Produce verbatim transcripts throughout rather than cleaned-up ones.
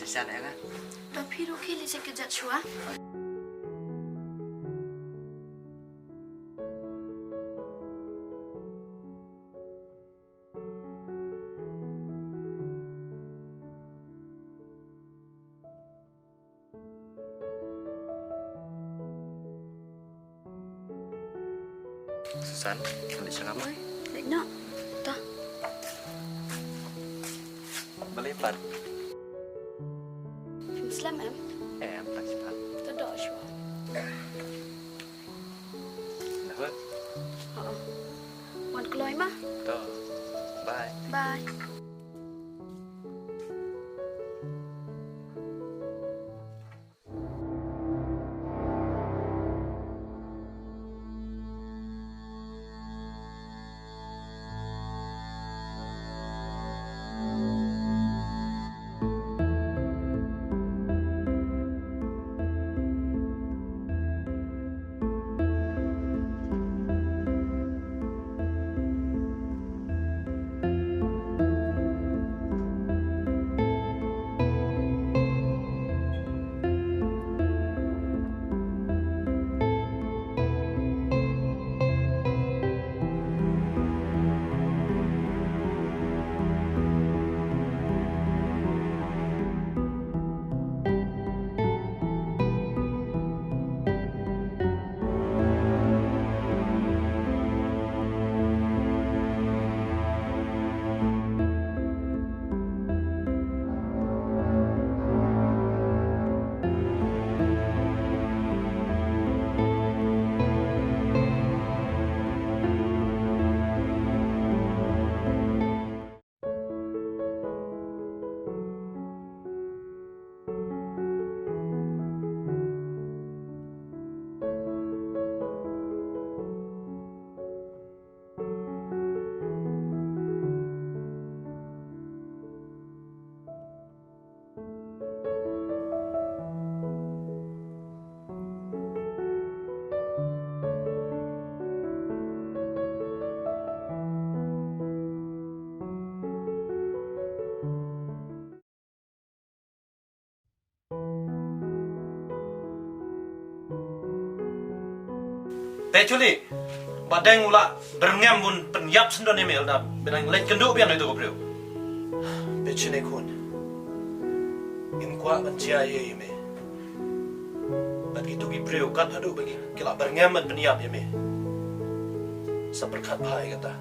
Sa na nga. To phi ruh khie leit sha kjat shuwa. Susan, leit sha nga ma. Leit noh. To. Balei pat? Phim slem em? Em, tang shi pat. To doh shuwa. Dah. Wan kloi ma. To. Bye. Bye. Te Chuli, ba dang u la byrngem bun pynïap syndon ïa me Elda, ba dang leit kynduh biang ïa uto u briew. Bad shane khun, ngim kwah ban jia ïa me. Bad kito ki briew kat haduh ba ki, ki la byrngem ban pynïap ïa me. Sa pyrkhat bha ïa kata.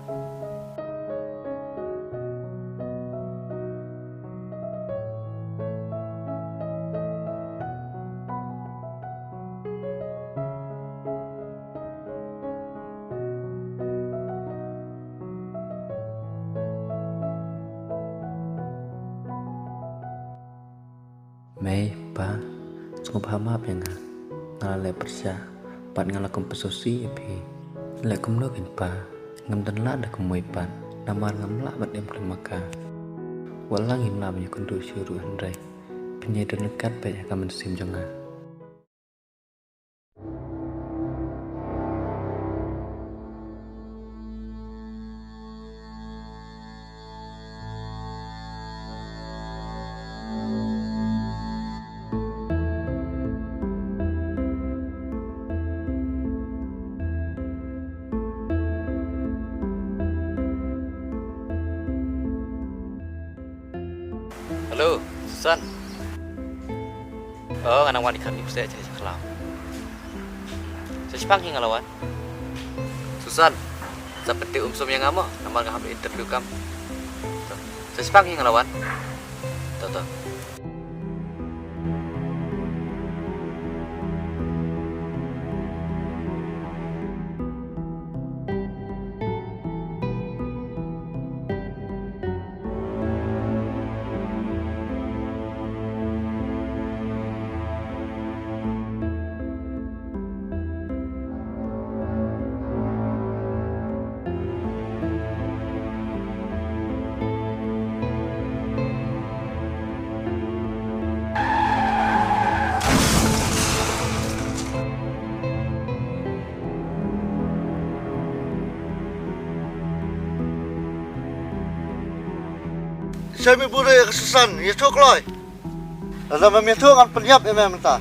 Mei, Pa, sngewbha map ïa nga. Nga la leh pyrshah, bad nga la kynpasawsi ïa phi. Leh kumno kein Pa, ngam don lad da ka mei pat, namar ngam lah ban im khlem ma ka. Wat la ngim lah ban ïakynduh shuh ruh hynrei phin ïai don ryngkat beit ha ka mynsiem jong nga. Hello, Susan. Oh, nga nang wan ïa ka ni puse jani sa khlam. Sa shipang hi nga la wan. Susan, sa pynti um sum ïa nga mo, namar nga hap interview kam. Sa shipang hi nga la wan. To to. Shai mi bure ka Susan, ïa chok loi. Lada ma me thuh ngan pynïap ïa me mynta.